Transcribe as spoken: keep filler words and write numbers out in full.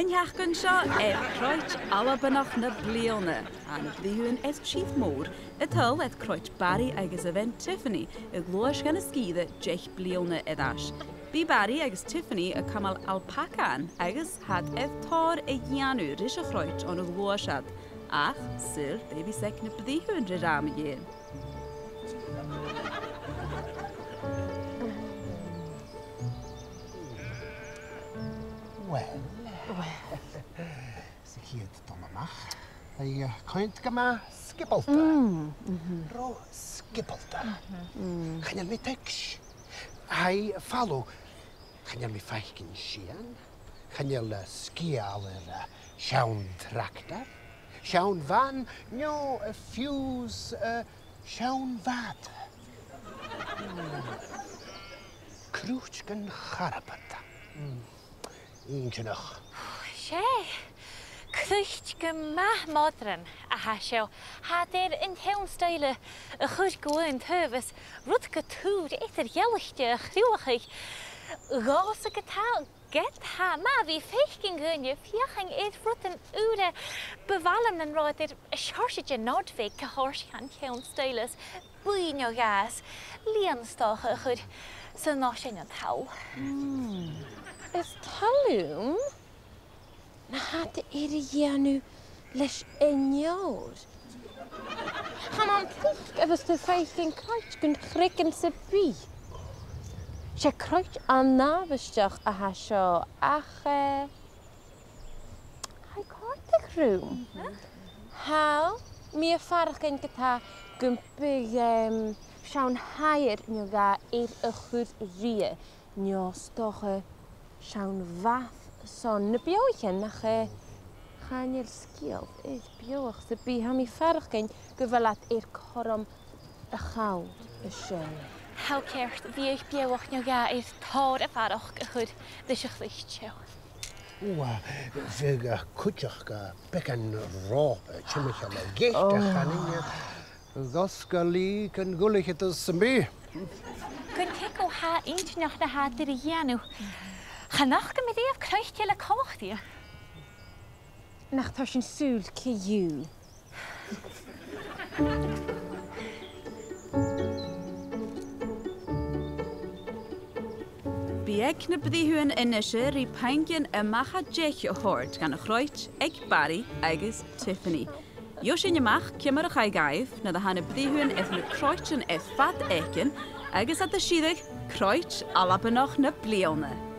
An t-seachdain seo air Croit Albannach na Bliadhna, ann am Britheamhan air Tìr-mòr, a' tadhal air croit Barry agus a bhean Tiffany, a ghluais dhan sgìre deich bliadhna air ais. Bidh Barry agus Tiffany a' cumail alpacan agus tha iad air tòrr a dhèanamh ris a' chroit on a ghluais iad. Ach saoil dè bhios aig na britheamhan ri ràdh mu dheidhinn? Well. Well. Sa chiad dol a-mach, tha i, eh, a' coimhead gu math sgiobalta. Mm, mhm. Ro sgiobalta. Mhm. Mm. Chan eil mi a' tuigs'. Tha i falamh. Chan eil mi a' faicinn sìon. Chan eil, eh, sgeul air, eh, seann tractar, seann bhan, no, eh, fiù 's, eh, seann bhàta. Mm. Croit gun charbad. Mm. Inntinneach. 'S e croit gu math modern a tha seo. Tha iad air an t-seann stoidhle a chur gu aon taobh, is rud gu tur eadar-dhealaichte a chruthachadh. Dhòmhsa ge-tà, ge-tà, ma bhios faicinn dhuinne a' feuchainn air rudan ùra, bu mhath leam nan robh iad air seòrsa de nod bheag a thoirt dhan t-seann stoidhle, is buidheann no dhà, is lìon 's dòcha a chur san oisean an toil. Mm. Is toil leam na tha iad air a dhèanamh leis an fheòir. Chan ann tric a bhios tu a' faicinn croit gun chreagan sam bith. 'S e croit an-àbhaisteach a tha seo, ach, eh, tha i a' còrdadh rium. Mhm. Tha mi a' faireachdainn ge-tà gum bi, em, seann thaidhr no dhà air a chur rithe, no 's dòcha seann bhath son na beathaichean, ach, eh, chan eil sgeul air beathach sam bith. Tha mi a' faireachdainn gu bheil iad air cothrom a' chall a sin. Tha thu ceart, bhiodh beathach no dhà air tòrr a bharrachd a chur ris a' chroit seo. Ò, bhiodh, eh, cuideachd, eh, beagan ròpa timcheall a' gheata, oh, chanainn, eh, dh'fhosgail i gun ghuilicheadh iad sam bith. Gun teagamh, tha e inntinneach na tha iad air a dhèanamh. Chan fhaca mi riamh croit eile coltach rithe. Nach toir sinn sùil co-dhiù? Bidh aig na britheamhan a-nise ri puingean a-mach à deich a thoirt dhan a' chroit aig Barry agus Tiffany. Gheibh sinn a-mach ciamar a chaidh dhaibh nuair a tha na britheamhan air na croitean air fad fhaicinn agus iad a' sireadh Croit Albannach na Bliadhna.